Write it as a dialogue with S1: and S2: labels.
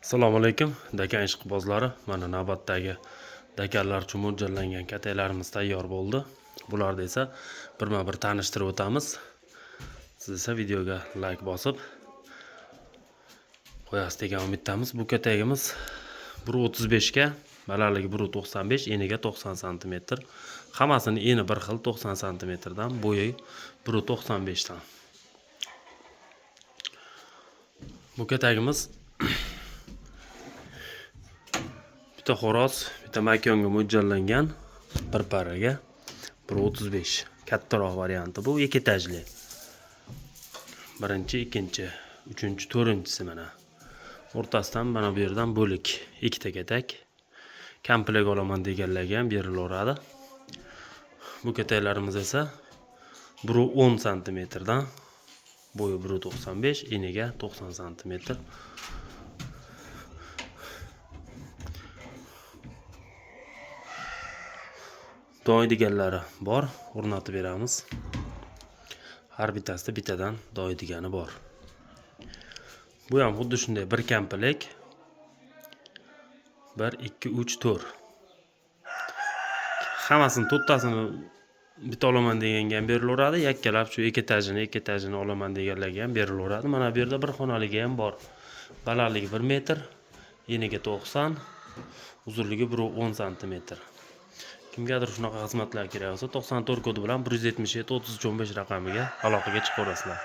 S1: Assalomu alaykum, dakan ishqibozlari. Mana navbatdagi dakanlar uchun mo'ljallangan kataklarimiz tayyor bo'ldi. Bularni esa birma-bir tanishtirib o'tamiz. Siz esa videoga like bosib qo'yasiz degan umiddamiz. Bu katagimiz 1.35 ga, balandligi 1.95, eniga 90 sm. Hammasini eni bir xil 90 sm dan, bo'yi 1.95 dan. Bu katagimiz bitta xo'roz, bitta makonga mo'ljallangan bir paraga 1.35. Kattaroq varianti bu, ikki etajli. Birinchi, ikkinchi, uchinchi, to'rtinchisi mana. O'rtasidan mana bu yerdan bo'lik ikkita katak. Komplekt olaman deganlarga ham berilaveradi. Bu kataklarimiz esa 1.10 santimetrdan, bo'yi 1.95, eniga 90 santimetr. Doy deganlari bor, o'rnatib beramiz. Har bittasida bittadan doy degani bor. Bu ham xuddi shunday bir komplekt. 1, 2, 3, 4. Hammasini to'rttasini bitta olaman deganga ham berilaveradi, yakkalab shu ikki etajini olaman deganlarga ham berilaveradi. Mana bu yerda bir xonaligi ham bor. Balandligi 1 metr, eniga 90, uzunligi 1.10 santimetr. Kimgadir shunaqa xizmatlar kerak bo'lsa, 94 kodi bilan 177 33 15 raqamiga aloqaga chiqaverasizlar.